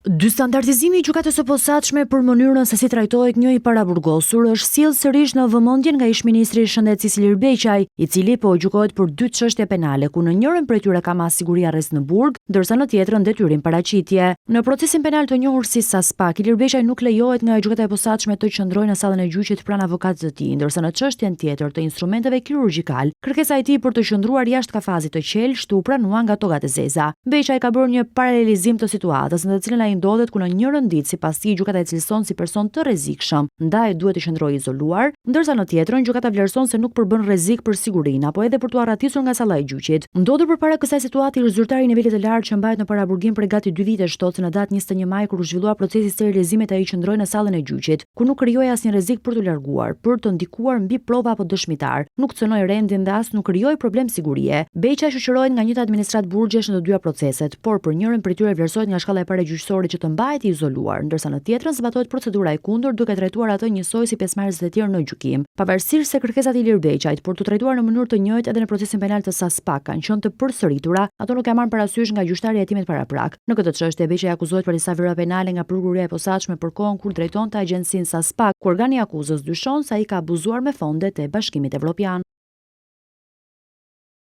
Dystandardizimi i Gjykatës së Posaçme për mënyrën se si trajtohet një i paraburgosur është sjellë sërish në vëmendje nga ish-ministri i Shëndetësisë Ilir Beqaj, i cili po gjykohet për dy çështje penale, ku në njërën prej tyre ka masë sigurie arrest në burg, ndërsa në tjetrën detyrim paraqitje. Në procesin penal të njohur si SASPAK, Ilir Beqaj nuk lejohet nga Gjykata e Posaçme të qëndrojë në sallën e gjyqit pranë avokatit të tij, ndërsa në çështjen tjetër të instrumenteve kirurgjikalë, Kërkesa e tij për të qëndruar jashtë kafazit të qelqtë u pranua nga togat e zeza. Beqaj ka bërë një paralelizim të situatës në të cilën ai ndodhet ku në njërën ditë sipas tij gjykata e cilëson si person të rrezikshëm, ndaj duhet të qëndrojë i izoluar, ndërsa në tjetrën gjykata vlerëson se nuk përbën rrezik për sigurinë apo edhe për t'u arratisur nga salla e gjyqit. Ndodhur përpara kësaj situate ish-zyrtari i nivelit të lartë që mbahet në paraburgim prej gati dy vitesh thotë se në datë 21 maj kur u zhvillua procesi i sterilizimit ai qëndroi në sallën e gjyqit, ku nuk krijoi asnjë rrezik për t'u larguar, për të ndikuar mbi prova apo dëshmitarë, nuk cënoi rendin dhe as nuk krijoi problem sigurie. Beqaj shoqërohet nga e njëjta administratë burgjesh në të dyja proceset, por për njërën prej tyre vlerësohet nga shkalla e parë gjyqësore që të mbahet i izoluar, ndërsa në tjetrën zbatohet procedura e kundërt duke trajtuar atë njësoj si pjesëmarrësit e tjerë në gjykim. Pavarësisht se kërkesat e Ilir Beqajt për t'u trajtuar në mënyrë të njëjtë edhe në procesin penal të SASPAK kanë qenë të përsëritura, ato nuk janë marrë parasysh nga gjyqtari i hetimit paraprak. Në këtë çështje, Beqaj akuzohet për disa vepra penale nga Prokuroria e Posaçme për kohën kur drejtonte agjencinë SASPAK, ku organi i akuzës dyshon se ai ka abuzuar me fondet e Bashkimit Evropian.